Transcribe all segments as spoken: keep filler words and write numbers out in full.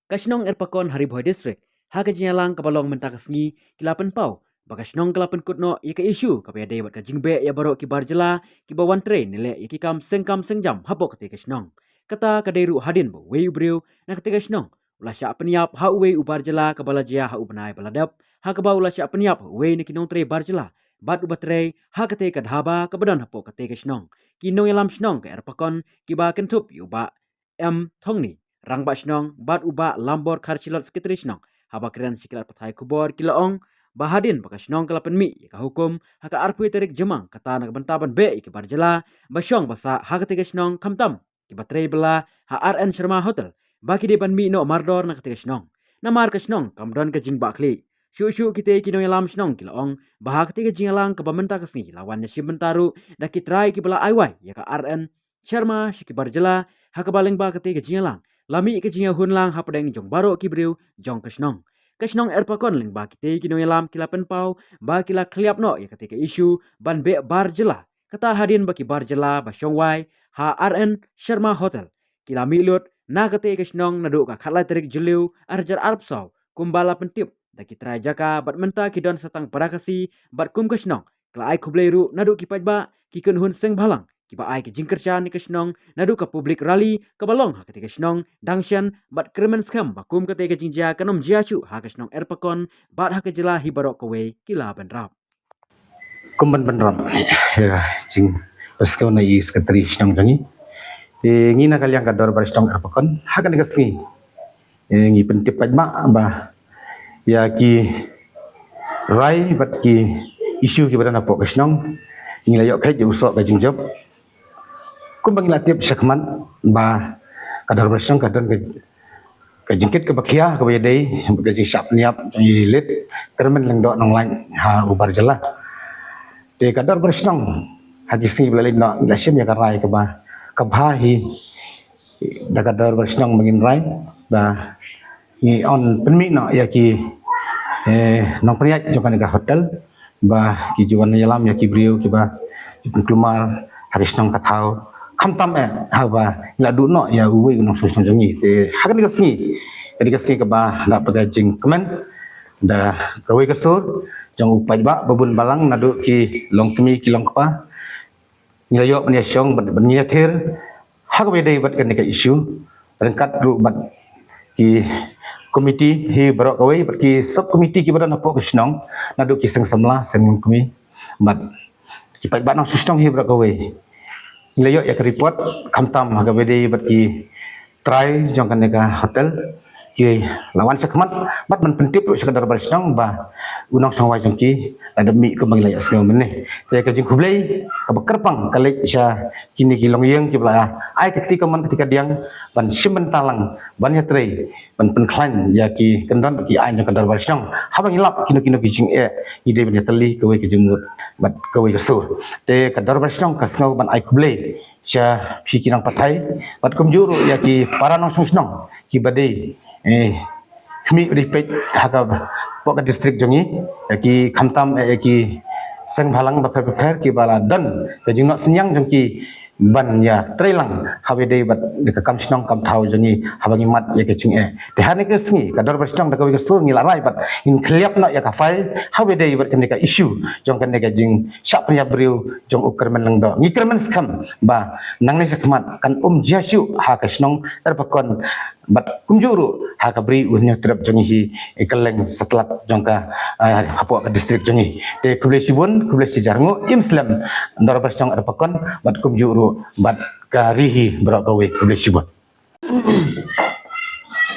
Ka shnong Erpakon ha Ri Bhoi District, ha ka jingïalang kaba long mynta ka sngi, ki la pynpaw ba ka shnong ka la pynkut noh ïa ka issue kaba ïadei bad ka jingbeh ïa baroh ki bar jylla kiba wan trei ne leh ïa ki kam seng kam seng jam hapoh katei ka shnong. Kata ka dei ruh hadien ba uwei u briew na katei ka shnong u la shah pynïap ha uwei u bar jylla kaba la jia ha u bnai ba la dep, ha kaba u la shah pynïap ha uwei na ki nongtrei bar jylla bad uba trei ha katei ka dhaba kaba don hapoh katei ka shnong. Ki nongïalam shnong ka Erpakon kiba kynthup ïa u Bah M Thongni, Rangbah Shnong, bad u Bah Lambor Kharshilot, Secretary Shnong, haba kren sha ki lad pathai khubor ki la ong ba hadien ba ka shnong ka la pynmih ïa ka hukum ha ka arphew tarik Jymmang, kata na ka bynta ban beh ïa ki bar jylla ba shong ba sah ha katei ka shnong, khamtam kiba trei bylla ha R N Sharma Hotel, ba ki dei ban mih noh mardor na katei ka shnong. Namar ka shnong kam don ka jingbahkhlieh. Shuh shuh kitei ki nongïalam shnong ki la ong ba ha katei ka jingïalang kaba mynta ka sngi la wan ïashim bynta ruh da ki trai kiba la ai wai ïa ka R N Sharma sha ki bar jylla, ha kaba lyngba katei ka jingïalang la mih ka jingïahun lang hapdeng jong baroh ki briew jong ka shnong. Ka shnong Erpakon lyngba kitei ki nongïalam ki la pynpaw ba ki la khylliap noh ïa katei ka issue ban beh bar jylla, kata hadien ba ki bar jylla ba shong wai ha R N Sharma Hotel ki la mih lut na katei ka shnong naduh ka khatlai tarik Jylliew arhajar arphew saw, kumba la pyntip da ki trai jaka, bad mynta ki don sa tang para Khasi bad kum ka shnong. Ki la ai khublei ruh naduh ki paidbah, ki kynhun seng bhalang kiba ai ki jingkyrshan ïa ka shnong, naduh ka public rally kaba long ha katei ka shnong, dang shen bad kyrmen skhem ba kum katei ka jingjia kan ym jia shuh ha ka shnong Erpakon bad ha ka jylla hi baroh kawei, ki la bynrap. Kum ban bynrap ïa ka jingpyrshang na i Secretary Shnong jong ngi, te ngi na ka liang ka Dorbar Shnong Erpakon ha kane ka sngi, eh, ngi pyntip paidbah ba ïa ki rai bad ki issue kiba don hapoh ka shnong, ngi la ïoh kheit ïa u soh ka jingjop. Kumba ngi la tip shakhmat ba ka Dorbar Shnong ka don ka, ka jingkit kaba khia kaba ïadei bad ka jingshah pynïap jong i Late Kyrmen Lyngdoh Nonglait ha u bar jylla. Te ka Dorbar Shnong ha ki sngi ba la leit noh ngi la shim ïa ka rai kaba, kaba hi da ka Dorbar Shnong ba ngin rai ba ngi yn pynmih noh ïa ki, eh, nongpynïaid jong kane ka hotel ba ki ju wan ïalam ïa ki briew kiba ju pynkulmar ha ki shnong ka thaw, khamtam eh haba ngi la duh noh ïa uwei u nongshong shnong jong ngi. Te ha kane ka sngi, kane ka sngi kaba dap da ka jingkmen da kawei ka sur jong u paidbah ba bun balang naduh ki longkmie ki longkpa, ngi la ïoh ban ïashong bad, bad ngi ïathir ha kaba ïadei bad kane ka issue, ryngkat ruh bad ki komiti hi baroh kawei bad ki sub komiti kiba don hapoh ka shnong, naduh ki seng samla, seng longkmie bad ki paidbah nongshong shnong hi baroh kawei. Ngi la ïoh ïa ka report khamtam ha kaba ïadei bad ki trai jong kane ka hotel, ki la wan shakhmat bad ban pyntip ruh sha ka Dorbar Shnong ba u nongshong wai jong ki la dep mih kumba ngi la ïohsngew mynne. Te ka jingkhublei kaba kyrpang ka leit sha kine ki longïing kiba la ai ka kti kamon kti kadiang ban shim bynta lang, ban ïatrei, ban pynkhlaiñ ïa ki kyndon ki aiñ jong ka Dorbar Shnong. Haba ngi lap kino kino ki jingeh, ngi dei ban ïatylli kawei ka jingmut bad kawei ka sur. Te ka Dorbar Shnong ka sngew ban ai khublei sha phi ki nongpathai bad kumjuh ruh ïa ki para nongshong shnong kiba dei, eh, khmih ba dei peit ha ka, hapoh ka district jong ngi, ïa ki khamtam, eh, ïa ki seng bhalang bapher bapher kiba la don ka jingnoh synñiang jong ki ban ïatrei lang ha kaba ïadei bad ka kam shnong kam thaw jong ngi haba ngi mad ïa ka jingeh. Te ha kane ka sngi ka Dorbar Shnong da kawei ka sur ngi la rai bad ngin khylliap noh ïa ka file ha kaba ïadei bad kane ka issue jong kane ka jingshah pynïap briew jong u Kyrmen Lyngdoh. Ngi kyrmen skhem ba nangne shakhmat kan ym jia shuh ha ka shnong Erpakon bad kumjuh ruh ha ka Bri u Hynñiewtrep jong ngi hi, eh, kylleng satlak jong ka, eh, hapoh ka district jong ngi. Te khublei shibun, khublei shihajar nguh, im slem Dorbar Shnong Erpakon bad kumjuh ruh bad ka ri hi baroh kawei, khublei shibun.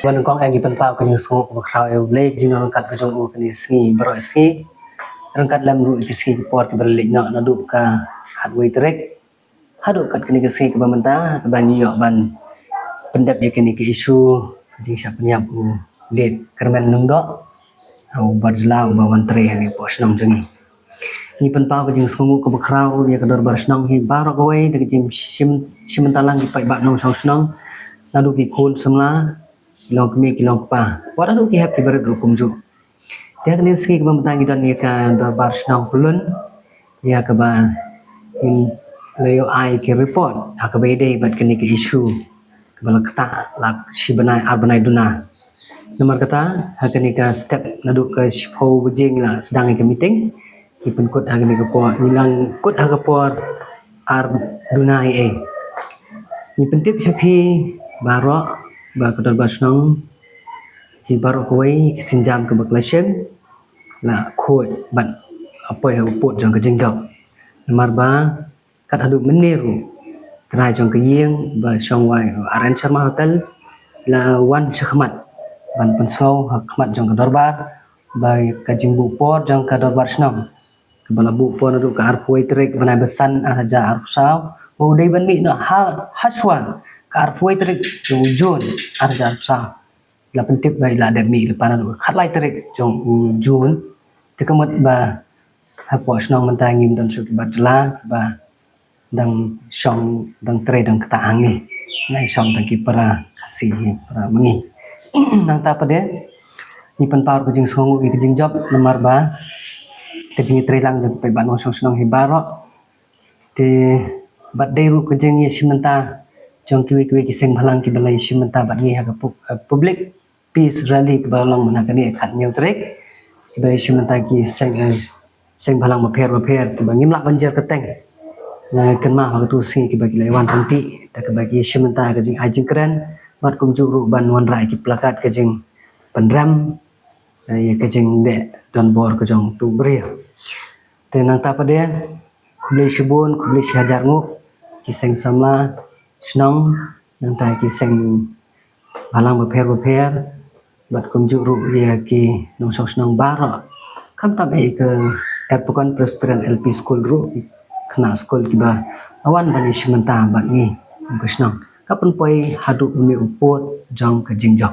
Ba nyngkong eh ngi pynpaw ka jingsngewnguh kaba khraw ïa U Blei ka jingryngkat ka jong u kane ka sngi baroh sngi. Ryngkat lem ruh ïa ki sngi ki por kiba la leit noh naduh ka khatwei tarik haduh kat kane ka sngi kaba mynta, kaba ngi ïoh ban pyndep ïa kane ka issue ka jingshah pynïap u Late Kyrmen Lyngdoh, u bar jylla uba wan trei ha kane ka shnong jong ngi. Ngi pynpaw ka jingsngewnguh kaba khraw ïa ka Dorbar Shnong hi baroh kawei da ka jingshim, shim bynta lang ki paidbah nongshong shnong, naduh ki khun samla, ki longkmie ki longkpa, wat haduh ki hep ki barit ruh kumjuh. Te ha kane ka sngi kaba mynta ngi don ïa ka Dorbar Shnong pyllun ïa kaba ngin la ïoh ai ki report ha kaba ïadei bad kane ka issue kaba la ktah la shi bnai ar bnai duna. Namar kata, ha kane ka step naduh ka shiphew baje ngi la sdang ïa ka meeting. Ngi pynkut ha kane ka por, ngi la kut ha ka por ar duna ïa. Ngi pyntip sha phi baroh ba ka dorbar shnong hi baroh kawei ka sienjam kaba khlashim la khuid bad la poi ha u pud jong ka jingjop. Namar ba kat haduh mynne ruh trai jong ka ïing ba shong wai R N Sharma Hotel la wan shakhmat ban pynsngew ha khmat jong ka dorbar ba ka jingbuh por jong ka dorbar shnong kaba la buh por naduh ka arphew wei tarik bnai ba san ar hajar arphew saw ba u dei ban mih noh ha, hashwa ka arphew wei tarik jong u Jun ar hajar arphew saw. La pyntip ba i la dep mih lypa naduh ka khatlai tarik jong u Jun. Te ka mut ba hapoh shnong mynta ngim don shuh ki bar jylla kiba dang shong dang trei dang ktah hangne. Ngi shong tang ki para Khasi, para ma ngi. Nangta pat de ngi pynpaw ka jingsngewnguh ïa ka jingjop namar ba ka jingïatreilang jong ki paidbah nongshong shnong hi baroh. Te bad dei ruh ka jingïashim bynta jong kiwei kiwei ki seng bhalang kiba la ïashim bynta bad ngi ha ka pu-, eh, public peace rally kiba long mynta kane khathynñiew tarik, kiba ïashim bynta ki seng, eh, seng bhalang bapher bapher kiba ngim lah ban jer kyrteng. Eh, kynmaw ha katu sngi kiba ki la wan ryntih da kaba ki ïashim bynta ka jingai jingkren bad kumjuh ruh ban wanrah ki plakat ka jingpynrem, eh, ïa ka jingdeh donbor ka jong utu u briew. Te nangta pat de khublei shibun, khublei shihajar nguh ki seng samla shnong, nangta ki seng bhalang bapher bapher bad kumjuh ruh ïa ki nongshong shnong baroh. Khamtam eh ka Erpakon Presbyterian L P School ruh, khynnah skul kiba la wan ban ïashim bynta bad ngi kum ka shnong. Ka pynpoi haduh une u pud jong ka jingjop.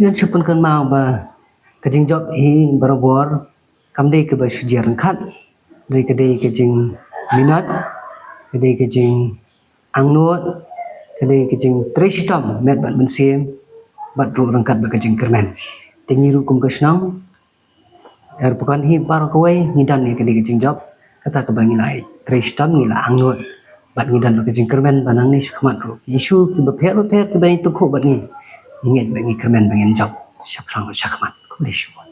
Ngan shu pynkynmaw ba ka jingjop hi barabor kam dei kaba shu jia ryngkat, dei ka dei ka jingminot, ka dei ka jingangnud, ka dei ka jingtrei shitom met bad mynsiem bad ruh ryngkat bad ka jingkyrmen. Te ngi ruh kum ka shnong Erpakon hi baroh kawei ngi don ïa ka dei ka jingjop kata kaba ngi la trei shitom, ngi la angnud bad ngi don ruh ka jingkyrmen ba nangne shakhmat ruh ki issue kiba pher bapher kiba ngi tyngkhuh bad ngi, ngi ngeit ba ngi kyrmen ba ngin jop shaphrang shakhmat. Khublei shibun.